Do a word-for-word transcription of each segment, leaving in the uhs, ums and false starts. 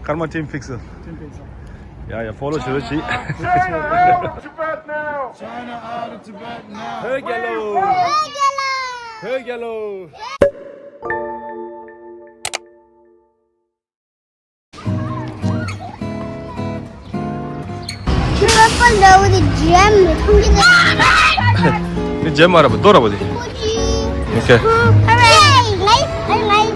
Karma Team Fixer. Team Fixer. Yeah, yeah, follow བྱེད་རོགས་གྱིས། China out of Tibet now. China out of Tibet now. བོད་རྒྱལ་ལོ། བོད་རྒྱལ་ལོ། Triple load gem. དེ་ཇེམ་མ་ར་བ་རྡོ་ར་བ་དེ། Okay. Hooray! Nice, nice.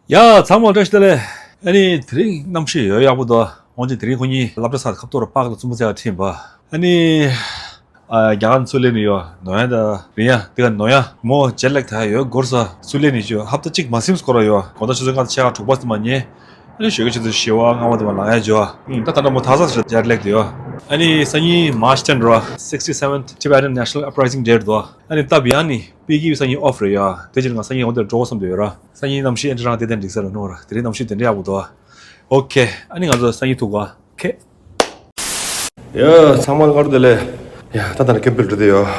ཡ། ཚང་མ་བཀྲ་ཤིས་བདེ་ལེགས། ཨ་ནི་དེ་རིང་གནམ་གཤིས་ཡོད་ཡག་པོ་འདུག་འོན་ཀྱང་དེ་རིང་ཁོ་གཉིས་སློབ་གྲྭ་ཚར་ཁ་ཐོར་པགས་ལ་ཚོམ་བུ་ཚ་ཡག་ཁྲིད་པ། ཨ་ནི་ཨ། རྒྱ་གར་ཚུར་སླེབས་ནས་ཡོད། ནོར་ཡ་ད་རིང་ཡ་དེ་ག་ནོར་ཡ་མོ་ཇེ་ལེག་ད་ཡོད་འགོར་ས། ཚུར་སླེབས་ནས་ཅིག་ཧབ་ཏ་གཅིག་མ་ཟིན་སྐོར་ཡོད། དགོང་དག་ཆུ་ཚོད་ལྔ་དང་ཕྱེད་ཀ་དྲུག་པ་ཙམ་མ་ཉལ། ཨ་ནི་ཞོགས་ཀའི་ཆུ་ཚོད་བཞི་པ་ལྔ་པ་དེ་མ་ལངས་ཡ་འཇོ། ཨ་ད་ད་ལྟ་མོ་ད་ས་ཇེ་ལེག་དུ་ཡོད། ཨ་ནི་སང་ཉིན་March ten རོ། Sixty-seventh Tibetan National Uprising Day རེད་དོ། ཨ་ནི་སྟབས་ཡག་ནི་པེ་ཀི་སང་ཉིན་ཨོཕ་རེད་ཡ། དེ་ཕྱིར་ང་སང་ཉིན་འོ་དེར་འགྲོ་དགོས་བསམ་དུ་ཡོད་ར། སང་ཉིན་གནམ་གཤིས་ཨེ་འདྲ་རང་དེ་དེ་འགྲིག་ས་རེད་ནོ་ར། དེ་རིང་གནམ་གཤིས་དེ་འདྲ་ཡག་པོ་འདུག་ཨོ་ཁེ། ཨ་ནི་ང་ཚོ་སང་ཉིན་ཐུག་གོ། ཁེ། ཡ། ཚང་མ་ལ་སྔ་དྲོ་བདེ་ལེགས། ཡ། ད་ད་ནི་ཀེམ་པེལ་འགྲོ་དེ་ཡོད།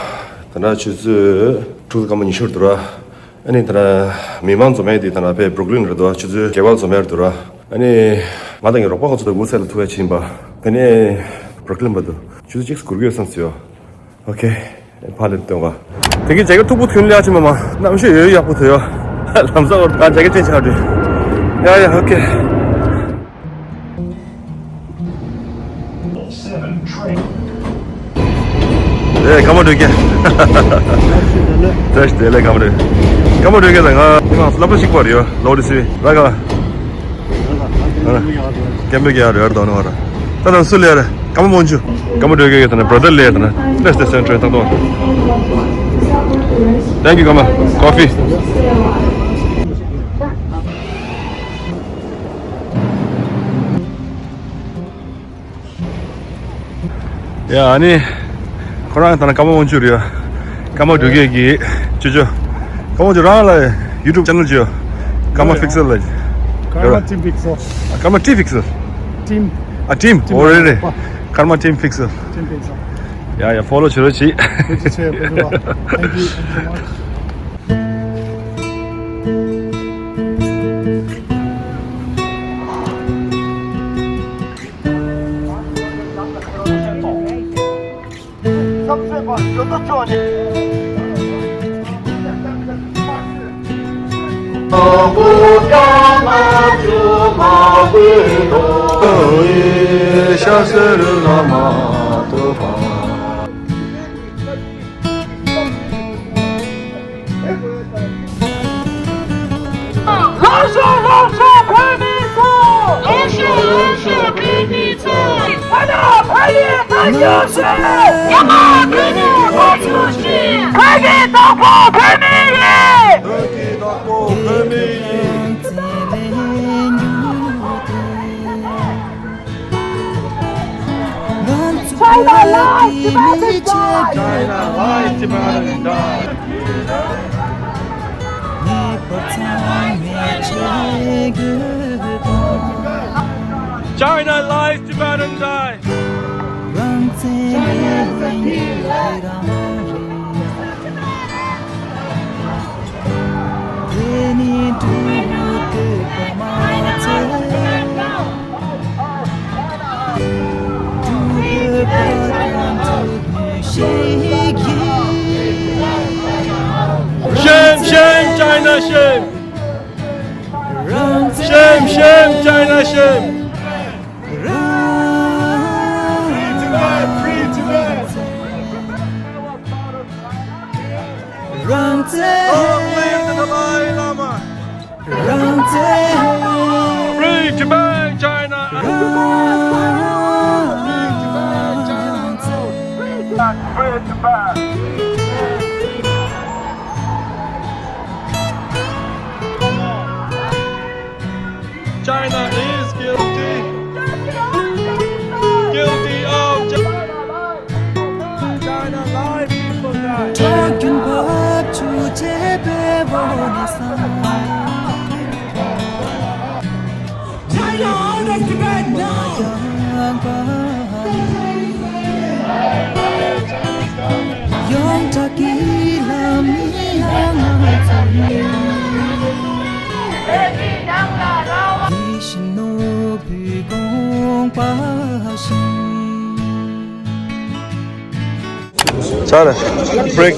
ད་ན་ཆུ་ཚོད་དྲུག་དང་སྐར་མ་ཉི་ཤུ་འགྲོ་ར། ཨ་ནི་ད་ན་མི་མང་འཛོམས་ཡས་དེ་ད་ན་ཕེ་Brooklyn རེད་དོ། ཆུ་ཚོད་བརྒྱད་པ་འཛོམས་ཡས་རེད་དོ་ར། ཨ་ནི་ང་དང་ངའི་རོགས་པ་ཁོ་ཚོ་དང་དགུ་ཚད་ལ་ཐུག་ཡས་ཕྱིན་པ། དེ་ནས་Brooklyn བར་དུ་ཆུ་ཚོད་གཅིག་འགོར་གི་ཡོད་བསམ་སོང་ཡོད། ཨོ་ཁེ། ཕར་ལ་སྟོན་ག། དེ་གི་ཇེ་ཀེ་ཊི་མཐུག་པོ་གྱོན་ལ་ཡ་ཕྱིན་པ་མ། གནམ་གཤིས་ཡོད་ཡག་པོ་ཐོན་ཡོད། ལམ་སང་འོར་ད་ཇེ་ཀེ་ཊི་ཅེན་ཇི་བྱ་དུས། ཡ་ཡ་ཨོ་ཁེ། ཨེ་ཀ་མ་འགྲོ་གི། བཀྲ་ཤིས་བདེ་ལེགས། ཀ་མ་འགྲོ། ཀ་མ་འགྲོ་གི་ད་ང་ང་སློབ་གྲྭ་ཞིག་པར་ཡོད། ལོ་རི་སི་ར་ག། ཀེམ་པེལ་གྱི་ཡར་ཡར་དོ་ནོ་ར། ད་ད་སུ་ལེ་ར། ཀ་མ་མོན་ཇུ། ཀ་མ་འགྲོ་གི་ད་ན་brother ལེ་ད་ན། Let's the center ཐག་ཏོ། Thank you ཀ་མ། Coffee། ཡ། ཨ་ནི་ཁོ་རང་ད་ན་ཀ་མ་མོན་ཇུ་རེད། ཀ་མ་འགྲོ་གི་གི་ཅོ་ཅོ། ཀ་མ་མོན་ཇུ་རང་ལ་YouTube channel ཅིག་ཡོད། ཀ་མ་ཕིག་སེལ་ལ། Karma Team Fixer། ཀ་མ་ཊི་ཕིག་སེལ། Team། ཨ་ཊིམ། Team ཨོ་རེད་རེད། Karma Team Fixer། Team Fixer། ཡ་ཡ་ཕོ་ལོ་བྱེད་རོགས་གྱིས། Thank you, thank you so much. ལྷོ་ཕྱོགས་ལྷོ་ཕྱོགས་བོད་མི་ཚོ། ལྷོ་ཕྱོགས་ལྷོ་ཕྱོགས་བོད་མི་ཚོ། བོད་ནང་བོད་ཡིག་དར་རྒྱས་ཤིག་རྒྱ་དམར་བོད་མི་དར་རྒྱས་ཤིག་བོད་ཀྱི་བདག་པོ་བོད་མི་ཡིན། བོད་ཀྱི་བདག་པོ་བོད་མི་ཡིན། China lies, Tibetan die! China lies, Tibetan die! China lies, Tibetan die! Shame, shame, China, shame! Shame, shame, China, shame! Free Tibet, free Tibet! Long live the Dalai Lama! Free Tibet, China out! Free Tibet, China out! Free Tibet! China is guilty. Guilty of genocide. China lie, people die. ཐག་རྒྱུན་བབས་ཆུ་ཆེ་བའི་བོ་ནི་ས། ཚར། བྷི་རེག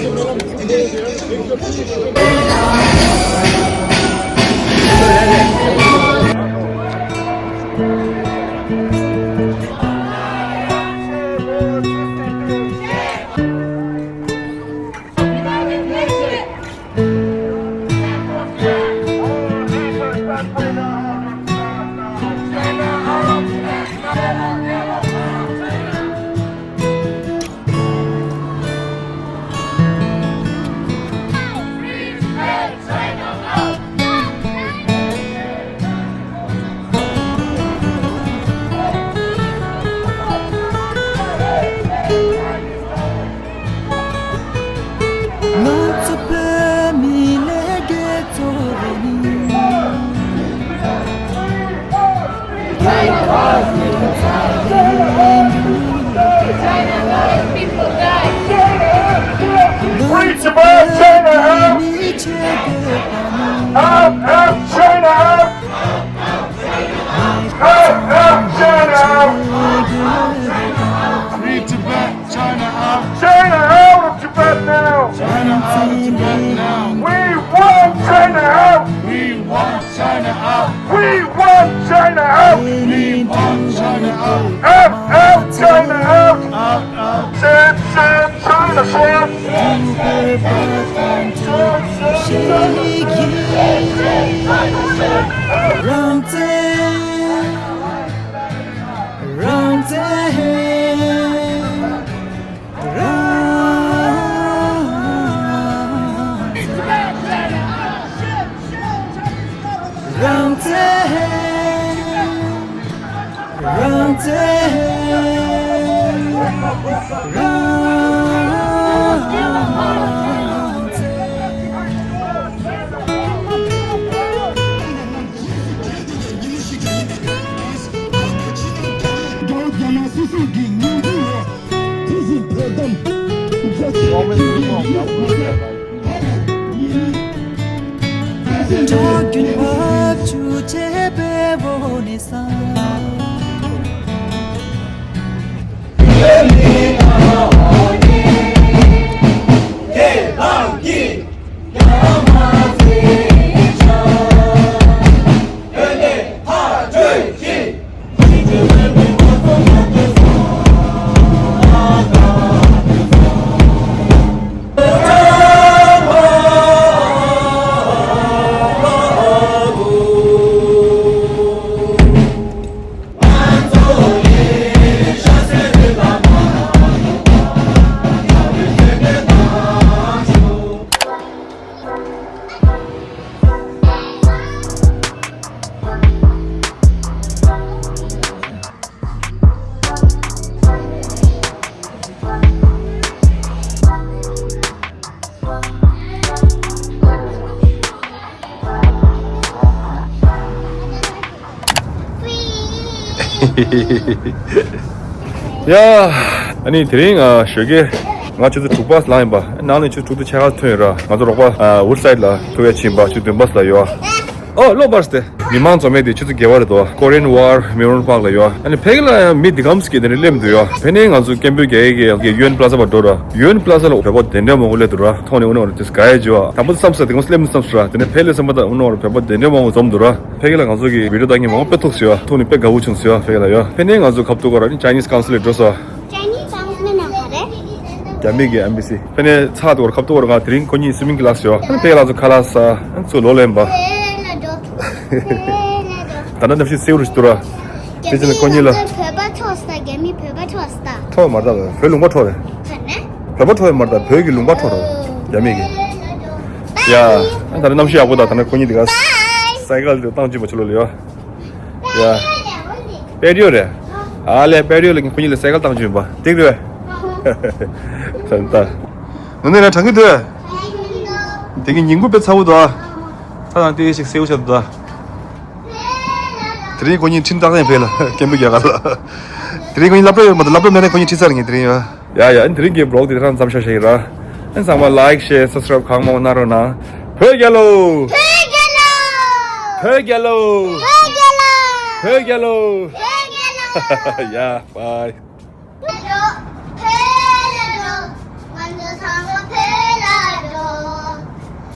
Free Tibet, China out! Out, out, China out! Out, out, China out! Free Tibet, China out! China out of Tibet now! China out of Tibet now! We want China out! We want China out! We want China out! We want China out! Out, out, China out! Out, out! Save, save, China, save! ཡ། ཨ་ནི་དེ་རིང་ཨ་ཞོགས་ཀས་ང་ཆུ་ཚོད་དྲུག་པ་ལངས་ཡིན་པ། ནང་ནས་ཆུ་ཚོད་དྲུག་དང་ཕྱེད་ཀ་ཐོན་ཡོད་ར། ང་ཚོ་རོགས་པ་ཨ་ཝུཌ་སའིཌ་ལ་ཐུག་ཡ་ཕྱིན་པ་ཆུ་ཚོད་བདུན་པ་ལ་ཡོད། ཨོ་ལོ་པར་སྟེ། མི་མང་འཛོམས་ཡས་དེ་ཆུ་ཚོད་བརྒྱད་པ་རེད་དོ། Korean War Memorial Park ལ་ཡོད། ཨ་ནི་ཕ་གི་ལ་ཡང་མི་འདི་གམ་ཟིག་གི་དེ་འདྲ་སླེབས་འདུག་ཡོད། ཕ་ནས་ང་ཚོ་ཀེམ་པོ་རྒྱག་ཡས་ཀྱི་ཡུ་ཨེན་པ་ལ་ཛ་བར་འགྲོ་ར། ཡུ་ཨེན་པ་ལ་ཛ་ལ་བོད་པ་དེ་འདྲ་མང་པོ་སླེབས་འདུག་ར། མཐོང་ནས་འོ་ན་འོ་ན་དེ་ག་ཡ་བྱེད་བ། དང་པོ་དེ་བསམ་ས་དེ་གམ་སླེབས་མི་བསམ་ས་ར། དེ་ནས་ཕ་གི་ལ་སེམས་པ་དང་འོ་ན་འོ་ན་བོད་པ་དེ་འདྲ་མང་པོ་འཛོམས་འདུག་ར། ཕ་གི་ལ་ང་ཚོ་གི་བི་ཌིའོ་ལྟ་མཁན་མང་པོ་དཔེ་ཐུག་སོང་ཡོད། ཐུག་ནས་དཔེ་དགའ་བོ་བྱུང་སོང་ཡོད། ཕ་གི་ལ་ཡོད། ཕ་ནས་ང་ཚོ་ཁ་ཐུག་གོ་ར་ནི་ཅའི་ནིས་ཀའུན་སི་ལི་འགྲོ་སོང་། ཅའི་ནིས་ཀའུན་སི་ལི་ནང་ག་རེ། རྒྱ་མི་གི་ཨེམ་བྷ་སི། ཕ་ནས་ཚ་དུ་བར་ཁབ་ཏུ་བར་ང་དེ་རིང་ཁོ་གཉིས་སུ་མིང་གི་ལགས་སོ། ཕ་ནས་ཕ་གི་ལ་ཚོ་ཁ་ལག་ཟ། ཚུ་ལོ་ལེན་པ། ད་ནི་གནམ་གཤིས་སེའུ་རུ་ཞིག་འདུག་ར། དེ་ཕྱིན་ཁོ་གཉིས་ལ། བོད་པ་འཕྲོག་ས། རྒྱ་མི་བོད་པ་འཕྲོག་ས། འཕྲོག་མ་རེད་ད། བོད་ལུང་པ་འཕྲོག་རེད། བོད་པ་འཕྲོག་ཡོད་མ་རེད་ད། བོད་ཀྱི་ལུང་པ་འཕྲོག་རེད། རྒྱ་མི་གི། ཡ། ད་ནི་གནམ་གཤིས་ཡག་པོ་ད། ད་ནི་ཁོ་གཉིས་དེ་ག་སའི་ཀལ་དེ་བཏང་བཅུག་པ་ཆུ་ལོ་ལ་ཡོད། ཡ། པེ་རི་ཡོད་རེད། ཨ་ལས་པེ་རི་ཡོད་ལ་ཁོ་གཉིས་ལ་སའི་ཀལ་བཏང་བཅུག་ཡིན་པ་འགྲིག་རེད། ད་ད། ནུ་ནེ་ར་གྲང་གི་འདུག་དེ་གི་ཉིན་གུང་དཔེ་ཚ་བོ་འདུག་ཨ། ཚ་དང་ཏོག་ཙམ་སེའུ་ཆགས་འདུག་ད། དེ་རིང་ཁོ་གཉིས་འཕྲིན་བཏང་ནས་ཕེབས་ལ་སྐད་འབོད་རྒྱག་ག་ལ། དེ་རིང་ཁོ་གཉིས་སློབ་གྲྭ་ཡོད་མ་གཏོགས་སློབ་གྲྭ་མེད་ན་ཁོ་གཉིས་འཕྲིན་ཚར་ངེས་དེ་རིང་ཡོད། ཡ་ཡ། ཨ་ནི་དེ་རིང་གི་vlog་དེ་ཐང་མཚམས་འཇོག་བྱེད་ཀྱི་ར། ཨ་ནི་ཚང་མ་like, share, subscribe་གང་མང་གནང་རོགས་གནང་། བོད་རྒྱལ་ལོ། བོད་རྒྱལ་ལོ། བོད་རྒྱལ་ལོ། བོད་རྒྱལ་ལོ། བོད་རྒྱལ་ལོ། བོད་རྒྱལ་ལོ། ཡ། bye།